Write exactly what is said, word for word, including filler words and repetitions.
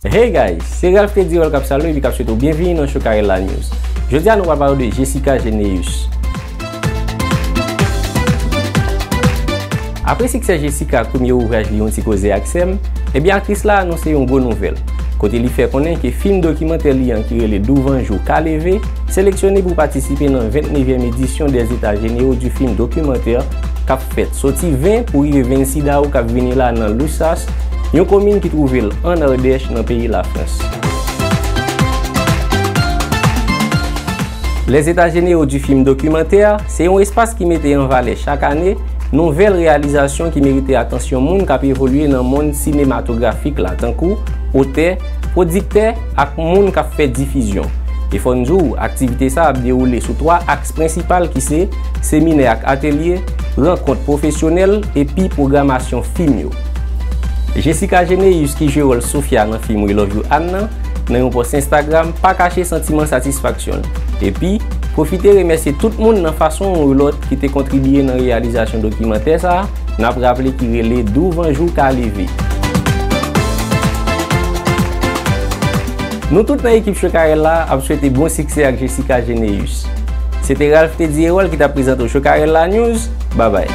Hey guys, se Ralph Teddy Roll k ap salye w epi k ap swete w byenvini nan Chokarella News. Jodi a nou pral pale de Jessica Généus. Apre siksè Jessica ak premye ouvraj li Yon Ti Koze ak Sè m, ebyen aktris la anonse yon gwo nouvèl, kote li fè konnen ke fim dokimantè li an ki rele Douvan Jou Ka Leve seleksyone pou patisipe nan vennnevyèm edisyon des États Généraux du film documentaire k ap fèt soti ven pou rive vennsis dawou k ap vini la nan Lussas, yon komin ki twouve l ann Ardèch nan peyi Lafrans. Les États Généraux du film documentaire se yon espas ki mete an valè chak ane nouvèl reyalizasyon ki merite atansyon moun k ap evolye nan monn sinematografik la, tankou otè, pwodiktè ak moun k ap fè difizyon. E fò n di w, aktivite sa a ap dewoule sou twa aks prensipal ki se seminè ak atelye, rankont pwofesyonèl epi pwogramasyon fim yo. Jessica Généus ki jwe wòl Sofia nan fim We Love You Ann nan, nan yon pòs Instagram, pa kache santiman satisfaksyon l. Epi, pwofite remèsye tout moun nan fason ou yon lòt ki te kontribye nan reyalizasyon dokimantè sa a, n ap raple ki rele Douvan Jou Ka Leve. Nou tout nan ekip Chokarella ap swete bon siksè ak Jessica Généus. Se te Ralph Teddy Erol ki t ap prezante w Chokarella News. Babay.